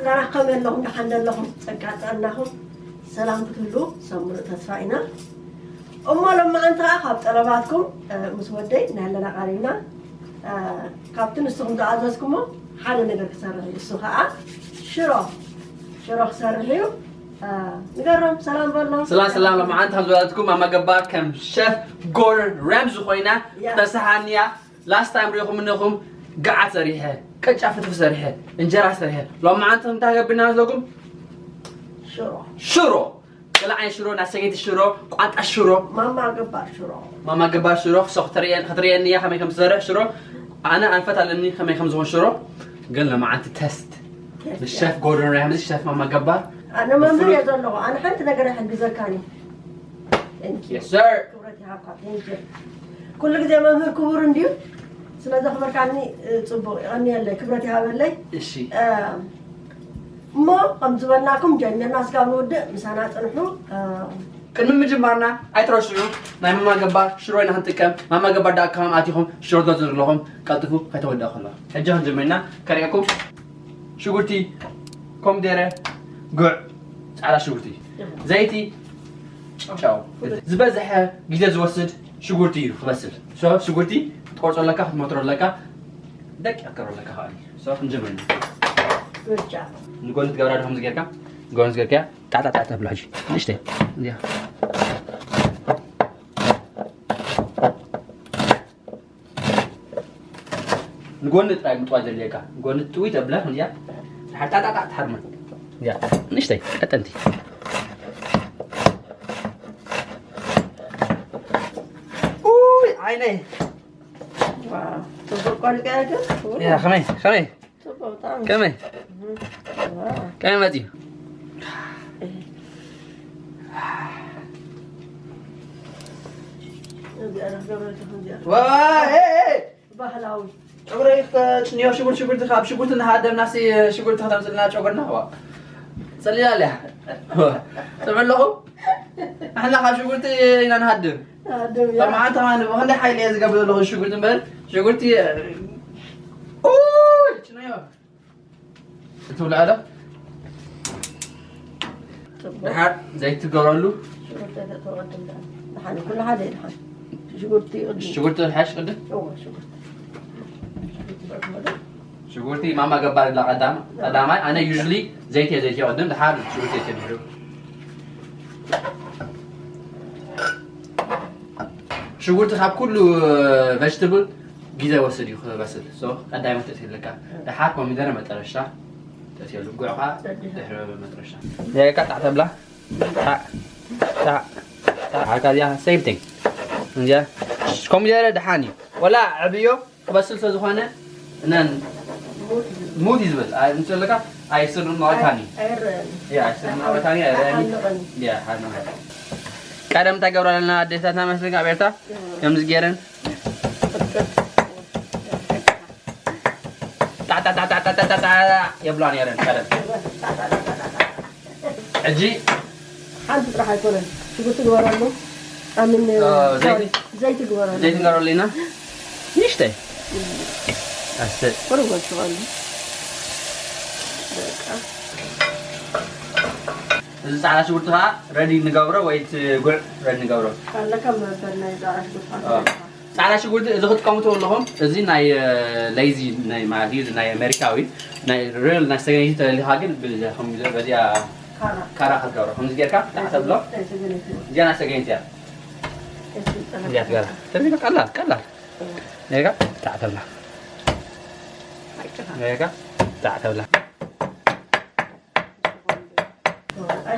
ከመይ ኣለኹም? ደሓን ዶ ኣለኹም? ጸጋ ጥዕናኹም ሰላም ክትህሉ ሰሙር ተስፋ ኢና። እሞ ሎማዓንቲ ከዓ ካብ ጠለባትኩም፣ እ፣ ምስ ወደይ ናይ ኣለና ቃሊልና፣ እ፣ ካብቲ ንስኹም ዝኣዘዝኩሞ ሓደ ነገር ክሰርሕ እዩ። እሱ ከዓ ሽሮ፣ ሽሮ ክሰርሕ እዩ። እ፣ ንገሮም፣ ሰላም በሎም። ሰላም፣ ሰላም። ሎማዓንቲ ከም ዝበለትኩም ማማ ገባር ከም ሸፍ ጎርደን ራምዚ ኮይና ያ። ተሰሓንያ። ላስት ታይም ሪኹም እንኹም፣ ገዓት ሰሪሐ፣ ቅጫ ፍትፍ ሰሪሐ፣ እንጀራ ሰሪሐ። ሎማዓንቲ እንታይ ገብርና ኣለኩም? ሽሮ። ሽሮ። ገለ ዓይነት ሽሮ፣ ናይ ሰገይቲ ሽሮ፣ ቋንጣ ሽሮ። ማማ ገባር ሽሮ። ማማ ገባር ሽሮ፣ ክሶ ክትርእየን-፣ ክትርእየኒ እያ ከመይ ከም ትሰርሕ ሽሮ። ኣነ ኣንፈት ኣለኒ ከመይ ከም ዝኾን ሽሮ። ግን ሎማዓንቲ ተስት። ተስት፣ ምስ ሸፍ ጎርደን ራምዚ፣ ሸፍ ማማ ገባር። ኣነ መምህር እየ ዘለኹ። ኣነ ሓንቲ ነገር ኣይሕግዘካን እየ። Thank you። Yes, sir። ክብረት ይሃብካ። Thank you። ኩሉ ግዜ መምህር ክቡር እንድዩ። ስለ ዘኽበርካኒ፣ እ፣ ጽቡቕ። የቐንየለይ። ክብረት ይሃበለይ። እሺ። እ፣ እሞ ከም ዝበልናኩም ጀሚርና እስካብ ንውድእ ምሳና ጽንሑ። እ፣ ቅድሚ ምጅማርና ኣይትረስዑ፣ ናይ ማማ ገባር ሽሮ ኢና ክንጥቀም። ማማ ገባር ዳት ካም ኣቲኹም ሽሮ ትገዝኡ ዘለኹም ቀልጥፉ ከይተወድኣ ከሎ። ሕጂ ክንጅምር ኢና። ከርእየኩም። ሽጉርቲ፣ ኮሚደረ፣ ጉዕ፣ ጻዕዳ ሽጉርቲ፣ ዘይቲ፣ ጨው። ዝበዝሐ ግዜ ዝወስድ ሽጉርቲ እዩ ክበስል። ሶ ሽጉርቲ ክትቆርጾ ኣለካ፣ ክትመትሮ ኣለካ፣ ደቂቕ ክትገብሮ ኣለካ ከኣ። ሶ ክንጅምር ኢና። Good job። ንጎኒ ትገብራ ዶ ከምዚ ጌርካ? ንጎኒ ጌርካ ጣጣጣ ተብሎ ሕጂ። ንእሽተይ። እዚኣ። ንጎኒ ጥራይ ምጥዋይ ዘድልየካ። ንጎኒ ጥውይ ተብላ፣ እዚኣ። ድሓር ጣጣጣ ትሓርማ። እዚኣ። ንእሽተይ፣ ቀጠንቲ። ኡይ፣ ዓይነይ። ዋው፣ ጽቡቕ ቆልቃ ግን። ያ፣ ከመይ፣ ከመይ? ጽቡቕ፣ ብጣዕሚ። ከመይ? ዋው። ከመይ መጺኡ? እዚኣ ዶ ክገብረልካ ከምዚኣ? ዋ፣ ኤ፣ ኤ! ባህላዊ። ጨጉረይ ክተጽንዮ ሽጉርቲ፣ ሽጉርቲ ካብ ሽጉርቲ እናሃደምና ሲ ሽጉርቲ ከተምጽልና ጨጉርና፣ ዋ። ጸሊላ ኣልያ። ዋ። ትሰምዑ ኣለኹም? ንሕና ካብ ሽጉርቲ ኢና ንሃድም። ሃድም፣ ያ። ካብ መዓልቲ ከማን ብኽንደይ ሓይሊ እየ ዝገብር ዘለኹ ሽጉርቲ እምበር፣ ሽጉርቲ፣ ኡይ፣ ጭነዮ። ትብልዖ ዶ? ጽቡቕ። ድሓር ዘይቲ ትገብረሉ። ሽጉርቲ ተቐድም ደኣ። ደሓን፣ ኩሉ ሓደ እዩ ደሓን። ሽጉርቲ ቅድም። ሽጉርቲ ሓሽ ቅድም? እወ፣ ሽጉርቲ። ሽጉርቲ ማማ ገባር ኢላ ቀዳም-፣ ቀዳማይ። ኣነ ዩዥሊ ዘይቲ እየ፣ ዘይቲ ቅድም፣ ድሓር ሽጉርቲ እየ ድሕሪኡ። ሽጉርቲ ካብ ኩሉ ቨጅተብል ግዜ ወስድ እዩ ክበስል። ሶ ቀዳይ መተእስ ኣለካ። ደሓር ኮሚደረ መጠረሻ ተእትየሉ። ጉዕ ኸዓ ድሕሪ መጠረሻ። ጌርካ ጣዕ ተብላ። ጣዕ፣ ጣዕ፣ ጣዕ። ዓርካ እዚኣ ሴም ቲንግ። እዚኣ ኮሚደረ ደሓን እዩ። ወላ ዕብዮ ክበስል ስለ ዝኾነ እነን ሙት እዩ ዝብል። ኣይ፣ ምስ ዘለካ ኣይስርን ማውታኒ። ኣይ-፣ ኣይረኣን። ያ፣ ኣይስርን ማውታኒ፣ ኣይረኣን። ኣይሓንቕን። ያ፣ ሓንቕ። ቀደም እንታይ ገብራ ኣለና ኣዴታትና መስለካ ኣብ ኤርትራ? ከምዚ ገይረን ጣዕ፣ ጣዕ፣ ጣዕ የብላ ነይረን ቀደም። ሕጂ ሓንቲ ጥራሕ ኣይኮነን፣ ሽጉርቲ ግበረሉ። ኣምን፣ እ፣ ዘይቲ? ዘይቲ ግበረሉ። ዘይቲ ንገረሉ ኢና። ንእሽተይ። ኣስተ-፣ ቁሩብ ወልሽዋሉ። በቃ። እዚ ጻዕዳ ሽጉርቲ ኸዓ ረዲ ንገብሮ ወይ እቲ ጉዕ ረዲ ንገብሮ? ኣለካ መበል ናይ ጻዕዳ ሽጉርቲ ኸዓ እ። ኣለካ። ጻዕዳ ሽጉርቲ እዚ ክትጥቀሙ ተለኹም፣ እዚ ናይ፣ እ፣ ሌዚ ናይ ማለት እዩ፣ እዚ ናይ ኣሜሪካዊ፣ ናይ ሪል ናይ ሰገይቲ ተደሊኻ ግን ብ-፣ ከም በዚኣ ካራ። ካራ ክትገብሮ። ከምዚ ጌርካ ጣዕ ተብሎ። ናይ ሰገይቲ። እዚኣ ናይ ሰገይቲ እያ። እዚኣ ትገራ። ተሪባ ቀላል፣ ቀላል። ጌርካ ጣዕ ተብላ። ጌርካ ጣዕ ተብላ።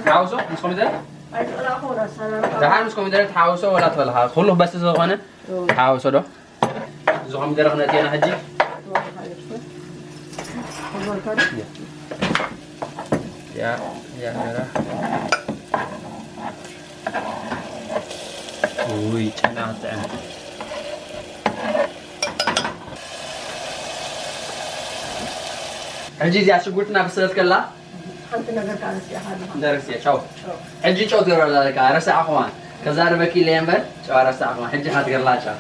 ሓውሶ ምስ ኮሚደረ? ኣይተቐላእኩ፣ ወላ ኣሰራርሓ። ደሓር ምስ ኮሚደረ ተሓውሶ ወላ ትበልኻ። ኩሉ ክበስል ስለዝኾነ እዎ። ተሓውሶ ዶ? እዚ ኮሚደረ ክነእትየና ሕጂ? እዎ፣ ተሓውሶ። ያ፣ ያ፣ ያ። ውይ፣ ጨና ጥዕም። ሕጂ እዚኣ ሽጉርትና በሰለት ከላ ሓንቲ ነገር ከዓ ረሲዕኻ ኣለኻ። እንታይ ረሲዐ? ጨው። ጨው። ሕጂ ጨው ትገብረላ ኣለካ። ረሳዕ ከማን። ከዛርበኪ ኢለ እየ እምበር፣ ጨው ረሳዕ ከማን። ሕጂ ኢኻ ትገርላ ጨው።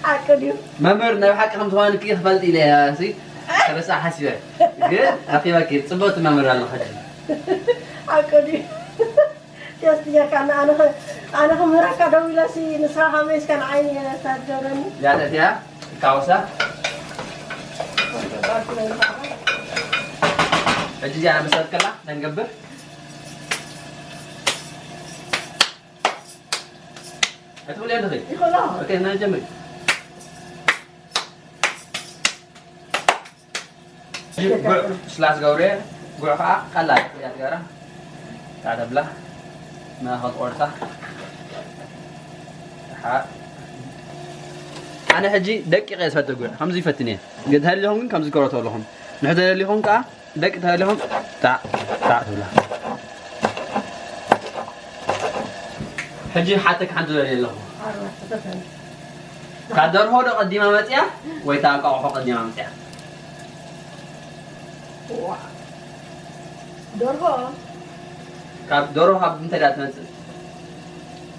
ሓቂ ድዩ? መምህር ናይ ብሓቂ ከም ትኾንኪ ክፈልጥ ኢለ እየ፣ ሲ። ረሳ ሓሲበ ግን ረኺበኪ ጽቡቅ ትመምር ኣለኻ ሕጂ። ሓቂ ድዩ? ቴስት ጌርካ እና ኣነ ኸ- ኣነ ክምህረካ ደው ኢለሲ ንስኻ ከመይ እስከ ንዓይ እየ እታ ትገብረኒ። ያተትያ ካውሳ ሕጂ እዚኣ መሰረት ከላ እንታይ ንገብር? ኣይትኽእልያ ኣለኺ። ይኽእላ። ኦኬ፣ ናይ ጀምሪ። ጉዕ ስላስ ገብረ፣ ጉዕ ከዓ ቀላል እያ ትገብራ። ታተብላ ማኸል ቆርሳ። ኣነ ሕጂ ደቂቀ ዝፈትሕ ጉዕ ከምዚ ይፈትን እየ። ተደሊኹም ግን ከምዚ ክገብሮ ኣለኹም። ንሕተደሊኹም ከዓ ደቂ ተደሊኹም ታዕ ታዕ ትብላ። ሕጂ ሓተክ ሓንቲ ዘርኢ ኣለኹ። ካብ ደርሆ ዶ ቀዲማ መፅያ ወይ እታ እንቋቑሖ ቀዲማ መፅያ? ዋ። ደርሆ ካብ ደርሆ ካብ ምንታይ ዳ ትመፅእ?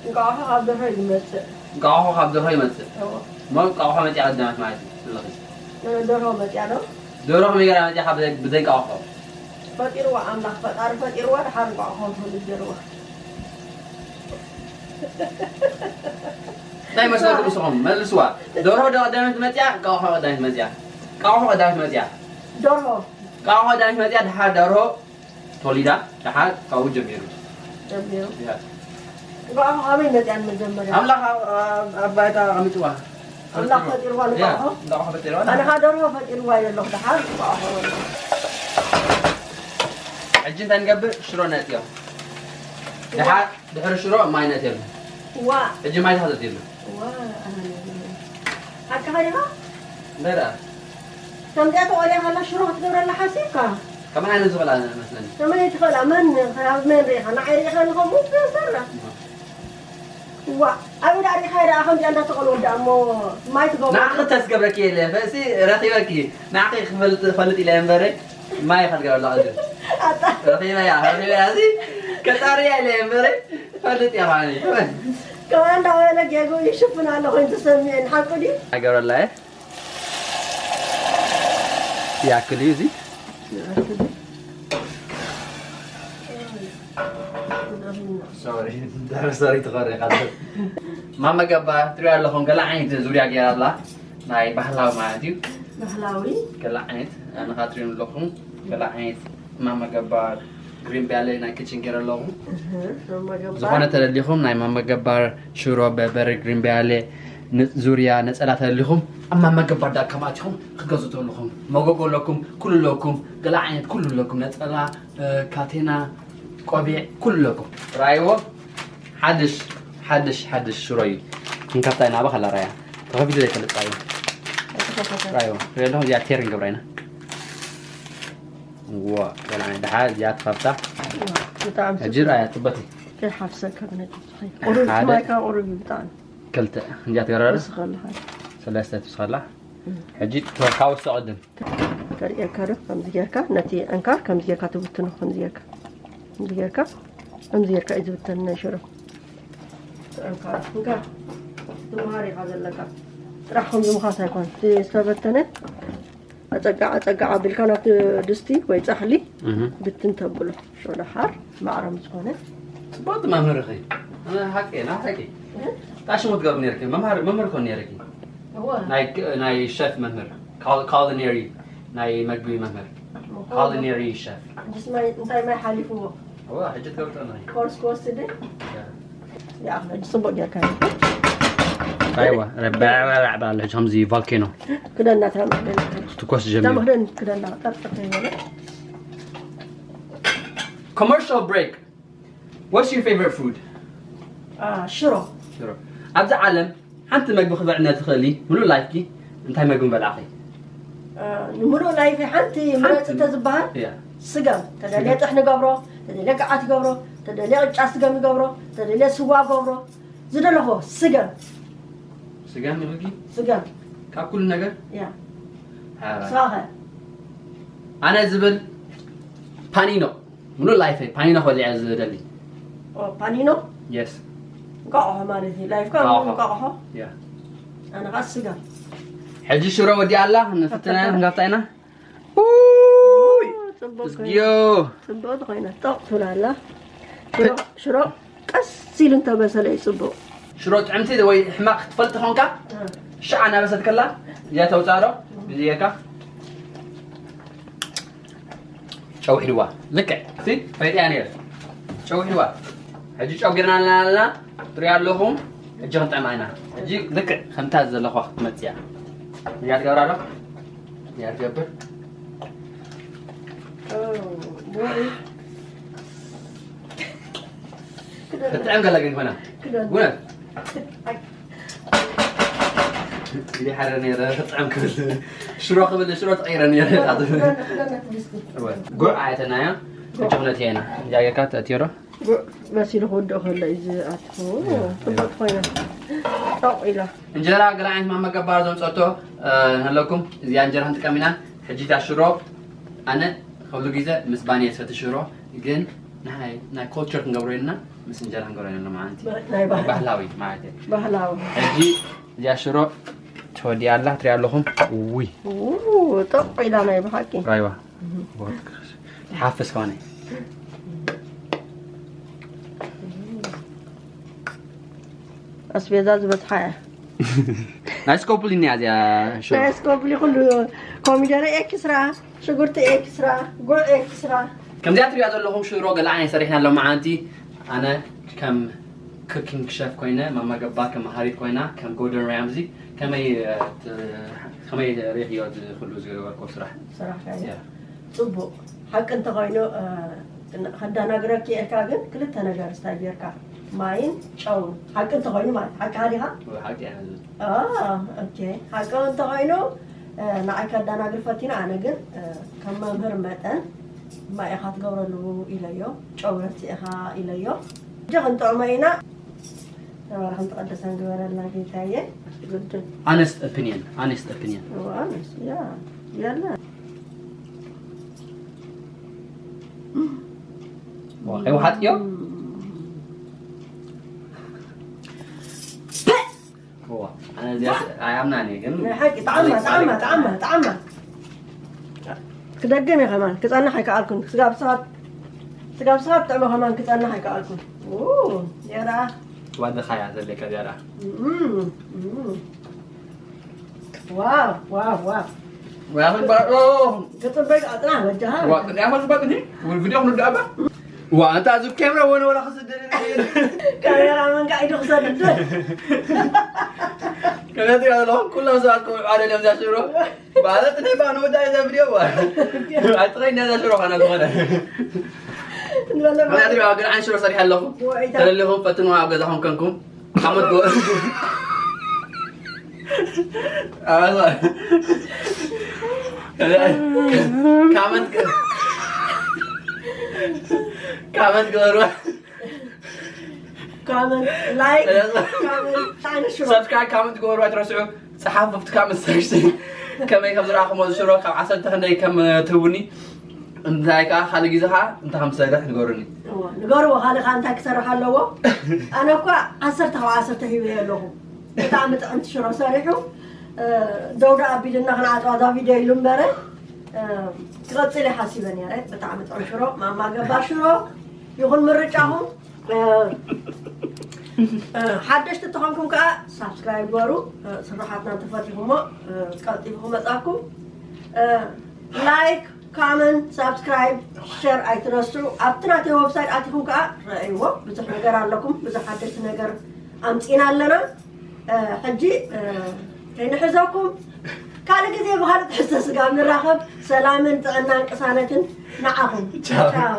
እንቋቑሖ ካብ ደርሆ እዩ ዝመፅእ። እንቋቑሖ ካብ ደርሆ ይመፅእ። እዎ። እሞ እንቋቑሖ መፅያ ቀዲማ ማለት እዩ ዘለኺ። ደርሆ መፅያ ዶ? ደርሆ ከመይ ገይራ መፅያ ካብ ብዘይ- ብዘይ እንቋቑሖ? ፈጢርዋ ኣምላኽ ፈጣሪ ፈጢርዋ ድሓር እንቋቑሖ ትውልድ ገይርዋ። እንታይ መስለኩም ንስኹም? መልስዋ። ደርሆ ዶ ቀዳሚት መፅያ? እንቋቑሖ ቀዳሚት መፅያ? እንቋቑሖ ቀዳሚት መፅያ? ደርሆ እንቋቑሖ ቀዳሚት መፅያ፣ ድሓር ደርሆ ተወሊዳ፣ ድሓር ካብኡ ጀሚሩ። ጀሚሩ። ያ። እንቋቑሖ ኣበይ መፅያን መጀመርያ? ኣምላኽ ኣብ- ኣብ- ኣብ ባይታ ኣቐሚጥዋ። ኣምላኽ ፈጢርዋ ያ፣ እንቋቑሖ? እንቋቑሖ ፈጢርዋ። ኣነ ኸዓ ደርሆ ፈጢርዋ እየ ኣለኹ ድሓር እንቋቑሖ በልኩ። ሕጂ እንታይ ንገብር? ሽሮ ነእትዮ። ድሓር ድሕሪ ሽሮ ማይ ነእትየሉ። ዋ ሕጂ ማይ ተኸተትየሉ። ዋ ሓቅኻ ዲኻ? እንታይ ደኣ? ከምዚኣ ተቖልያ ከላ ሽሮ ክትገብረላ ሓሲብካ? ከመይ ዓይነት ዝኽእላ መስለኒ። ከመይ ትኽእላ? መን ካብ መን ርኢኻ? ንዓይ ርኢኻ ንኸምኡ ትሰርሕ? ዋ ኣብኡ ዳ ርኢኻ ደኣ ከምዚኣ እንዳተቖልወ ደኣ እሞ ማይ ትገብሮ? ንዓኺ ተስገብረኪ የለ ፈእሲ ረኺበኪ ንዓኺ ክፈልጥ ፈልጥ ኢለ እምበረ ማይ ኢኻ ትገብረላ ቅድም ኣታ ረኺበያ ረኺበያ እዚ ከጣርያ ኢለ እምበረ ፈልጥ እያ ማለት እዩ። ከማን እንዳበለ ጌጉ ይሽፍን ኣሎ ኮይኑ ተሰሚዐን ሓቁ ድዩ? ኣይገብረላ እየ ይኣክል እዩ እዚ ሶሪ ሶሪ ትኸሪ ካለ ማማ ገባ ትሪኦ ኣለኹም ገለ ዓይነት ዙርያ ገይራ ኣላ ናይ ባህላዊ ማለት እዩ ባህላዊ ገለ ዓይነት ኣነ ኸዓ ትሪኦ ኣለኹም ገለ ዓይነት ማማ ገባ ግሪን ቢያለ ናይ ክችን ገይረ ኣለኹ እህ፣ ማማ ገባ ዝኾነ ተደሊኹም ናይ ማማ ገባር ሽሮ በርበረ ግሪን ቢያለ ን- ዙርያ ነፀላ ተደሊኹም ኣብ ማማ ገባር ዳት ኮም ኣቲኹም ክትገዝኡ ተለኹም መጎጎ ኣለኩም ኩሉ ኣለኩም ገለ ዓይነት ኩሉ ኣለኩም ነፀላ እ፣ ካቴና ቆቢዕ ኩሉ ኣለኩም ራይዎ ሓድሽ ሓድሽ ሓድሽ ሽሮ እዩ ክንከፍታ ኢና ኣባኸላ ራያ ተኸፊቱ ዘይፈልጥ እዩ ራይዎ ሪኦ ኣለኹም እዚኣ ቴር ንገብራ ኢና ዋ ገለ ዓይነት ደሓ እዚኣ ትኸፍታ ብጣዕሚ ሕጂ ራያ ጽበቲ ከይሓፍሰካ ክነጭ ቁሩብ ሓደ። ማይካ ቁሩብ እዩ ብጣዕሚ ክልተ እዚኣ ትገረረ ወስኸልኻ ሰለስተ ትስኸላ ሕጂ ተኻውሶ ቅድም ከርእየካ ዶ ከምዚ ጌርካ ነቲ ዕንካር ከምዚ ጌርካ ትብትኖ ከምዚ ጌርካ ከምዚ ጌርካ ከምዚ ጌርካ እዩ ዝብተን ናይ ሽሮ ዕንካር እንካ ትምሃር ኢኻ ዘለካ ጥራሕ ከምዚ ምኻስ ኣይኮን እቲ ዝተበተነ ኣፀጋዕ ኣፀጋዕ ኣቢልካ ናብቲ ድስቲ ወይ ፃሕሊ ብትን ተብሎ ሸደሓር ማዕረ ምስ ኮነ ጽቡቅ መምህር ኺ ኣነ ሓቂ ና ሓቂ ጣሽሙ ትገብር ነርኪ መምህር መምህር ኮን ነርኪ እወ ናይ ናይ ሸፍ መምህር ካል- ካሊነሪ ናይ መግቢ መምህር ካሊነሪ ሸፍ ሕጅስ ማይ እንታይ ማይ ሓሊፍዎ እዋ ሕጂ ትገብር ጠና ኮርስ ክወስድ ያ ሕጂ ፅቡቅ ጌርካ ኣይዋ ረባዕባዕባዕ ኣሎ ከምዚ ቫልኬኖ ክደና ተመክደን ትኮስ ጀሚሩ ተመክደን ክደና ጠርጥር ከይበለ commercial break what's your favorite food ሽሮ ሽሮ ኣብዚ ዓለም ሓንቲ መግቢ ክበዕነ ትኽእሊ ምሉእ ላይፍኪ እንታይ መግቢ በላዕኺ ንምሉእ ላይፍ ሓንቲ ምረፂ ተዝበሃል እያ ስገም ተደልየ ጥሕኒ ገብሮ ተደልየ ገዓት ገብሮ ተደልየ ቅጫ ስገም ይገብሮ ተደልየ ስዋ ገብሮ ዝደለኹ ስገም ስገም ይብልኪ ስገም ካብ ኩሉ ነገር ያ ሓራ ሳኸ ኣነ ዝብል ፓኒኖ ምሉእ ላይፈይ ፓኒኖ ክበልዕ እየ ዝደሊ ኦ፣ ፓኒኖ የስ እንቋቑሖ ማለት እዩ ላይፍካ እንቋቑሖ። እንቋቑሖ ያ ኣነ ኸዓ ስገም ሕጂ ሽሮ ወዲኣ ኣላ ንፍትና ክንጋብታ ኢና እዝግዮ። ጽቡቕ ኮይና ጠቕ ትብል ኣላ። ሽሮ፣ ሽሮ ቀስ ኢሉ እንተበሰለ እዩ ጽቡቕ። ሽሮ ጥዕምቲ ወይ ሕማቕ ክትፈልጥ ኾንካ፣ ሽዓ እናበሰት ከላ እዚኣ ተውጽኣ ዶ? እዚ ጌርካ ጨው ሒድዋ። ልክዕ። ሲ፣ ፈይጥያ ነይረ። ጨው ሒድዋ። ሕጂ ጨው ጌርና ኣለና ኣለና። ትሪኣ ኣለኹም። ሕጂ ክንጥዕማ ኢና። ሕጂ ልክዕ ከምታ ዘለኹዋ ክትመጽእ እያ። እዚኣ ትገብራ ዶ? እዚኣ ትገብር። ክትጥዕም ከላ ግን ኮይና። እውነት። ኢደ ሓደ ነይረ፣ ክጥዕም ክብል። ሽሮ ክብል፣ ሽሮ ተቐይረ ነይረ። እወ። ጉዕ ኣየተናያ። ሕጂ ኩነት እያ ኢና። እዚኣ ጌርካ ተእትዮ ዶ? ጉዕ በሲሉ ክውድእ ከሎ እዩ ዝኣትዎ። እወ። ጽቡቕ ኮይና። ጠቕ ኢላ። እንጀራ ገለ ዓይነት ማማ ገባር ዘምጸቶ፣ እ፣ ኣለኩም። እዚኣ እንጀራ ክንጥቀም ኢና። ሕጂ እታ ሽሮ፣ ኣነ ኩሉ ግዜ ምስ ባኒ እየ ዝፈቲ ሽሮ፣ ግን ናይ፣ ናይ ኮልቸር ክንገብሮ ኢልና ምስ እንጀራ ክንገብሮ ኢና ማለት እዩ። ናይ ባህሊ። ባህላዊ ማለት እዩ። ባህላዊ። ሕጂ እዚኣ ሽሮ ተወዲኣ ኣላ፣ ትሪኣ ኣለኹም። ውይ። ው፣ ጠቕ ኢላ ናይ ብሓቂ። ራይዋ። ትሓፍስ ከሆነ። ኣስቤዛ ዝበዝሓ እያ። ናይ ስኮፕሊ እኒኣ እዚኣ ሽሮ። ናይ ስኮፕሊ ኩሉ ኮሚደረ ኤክስትራ፣ ሽጉርቲ ኤክስትራ፣ ጉዕ ኤክስትራ። ከምዚኣ ትሪኣ ዘለኹም ሽሮ ገለ ዓይነት ሰሪሕና ኣለማዓንቲ። ኣነ ከም ኩኪንግ ሸፍ ኮይነ፣ ማማ ገባር ከም መሃሪት ኮይና፣ ከም ጎርደን ራምዚ ከመይ፣ እ፣ ት-፣ ከመይ ሪእኽዮ እዚ ኩሉ ዝገበርኮ ስራሕ? ስራሕ ካየ? ያ። ጽቡቕ። ሓቂ እንተኾይኑ፣ እ፣ ከዳናግረኪ ኢልካ ግን ክልተ ነገር ስታይ ጌርካ፣ ማይን ጨውን። ሓቂ እንተኾይኑ ማለት፣ ሓቂ ሃዲኻ? ወይ ሓቂ እያ ዝብል። አ፣ ኦኬ። ሓቂ እንተኾይኑ፣ እ፣ ንዓይ ከዳናግር ፈቲና፣ ኣነ ግን፣ እ፣ ከም መምህር መጠን ማይ ኢኻ ትገብረሉ ኢለዮ፣ ጨው ረሲእኻ ኢለዮ። ሕጂ ክንጥዕሞ ኢና። ተባረኽን ተቐደሰን ግበረልና ጌታዬ። ግድን። Honest opinion, honest opinion. እዋ፣ ኣነስ፣ ያ፣ ያለ። ዋ፣ ከይወሓጥዮ? ዋ፣ ኣነ እዚኣ ኣይኣምናን እየ፣ ግን ናይ ሓቂ ጣዕማ፣ ጣዕማ፣ ጣዕማ፣ ጣዕማ። ክደግም እየ ከማን፣ ክጸንሕ ኣይከኣልኩን። ስጋብ ሰዓት፣ ስጋብ ሰዓት ጥዕሞ ከማን ክጸንሕ ኣይከኣልኩን። ኡ፣ የራ። ዋድኻያ ዘለካ ዚያዳ። እም፣ እም። ዋው፣ ዋው፣ ዋው። ወያ ኽንባር፣ ኦ። ክጽበይ ኣጥና ወጃሃ። ዋ፣ ጥንያ ኸስ ባጥኒ፣ ቪድዮ ክንወድእ ኣባ። ዋ፣ ኣንታ እዚ ካሜራ ወነ ወላ ክስደድ። ካሜራ መንካ ኢዱ ክሰድድ። ከመይ ትሪኦ ኣለኹም? ኩሎም ሰባት ክበልዑ ኣይደልዮም እዛ ሽሮ። ማለት እኔ ባኑ ወዳ እዛ ቪድዮ ዋ። ኣጥረይ ነዛ ሽሮ ኻና ዝኾነ። ንበለ ከመይ ትሪኦ ግን ዓይን ሽሮ ሰሪሐ ኣለኹ። ወይ ታ- ተለሊኹም ፈትንዋ ኣብ ገዛኹም ከንኩም። ካመት ጎ-፣ ኣዛ-፣ ካመት ገ-፣ ካመት ገበርዋ። ካመንት፣ ላይክ፣ ካመንት፣ ታንክስ ሽሮ። ሰብስክራይብ፣ ካመንት ገበሩ ኣይትረስዑ። ጸሓፉ ኣብቲ ካመንት ሴክሽን ከመይ ከም ዝረኣኹሞ እዚ ሽሮ ካብ ዓሰርተ ክንደይ ከም ትህቡኒ። እንታይ ከኣ ካልእ ግዜ ከኣ እንታይ ከም ዝሰርሕ ንገሩኒ። እወ፣ ንገርዎ፣ ካልእ ከኣ እንታይ ክሰርሕ ኣለዎ? ኣነ እኳ ዓሰርተ ካብ ዓሰርተ ሂበዮ ኣለኹ። ብጣዕሚ ጥዕምቲ ሽሮ ሰሪሑ፣ እ፣ ደው ደኣ ኣቢልና ክንዓጽዋ እዛ ቪድዮ ኢሉ እምበረ፣ እ፣ ክቐጽል እየ ሓሲበ ነይረ። ብጣዕሚ ጥዑም ሽሮ፣ ማማ ገባር ሽሮ ይኹን ምርጫኹም። እ፣ እ፣ ሓደሽቲ እንተኾንኩም ከኣ ሳብስክራይብ ግበሩ። እ፣ ስራሓትና እንተፈቲኹሞ፣ እ፣ ቀልጢፉ ክመጻኩም። እ፣ ላይክ፣ ካመንት፣ ሳብስክራይብ፣ ሸር ኣይትረስዑ። ኣብቲ ናተይ ዌብሳይት ኣቲኹም ከኣ ረኣይዎ። ብዙሕ ነገር ኣለኩም፣ ብዙሕ ሓደሽቲ ነገር ኣምጺእና ኣለና። እ፣ ሕጂ፣ እ፣ ከይንሕዘኩም፣ ካልእ ግዜ ብኻልእ ትሕዝቶ ስጋብ ንራኸብ፣ ሰላምን ጥዕናን ቅሳነትን ንዓኹም። ቻው። ቻው።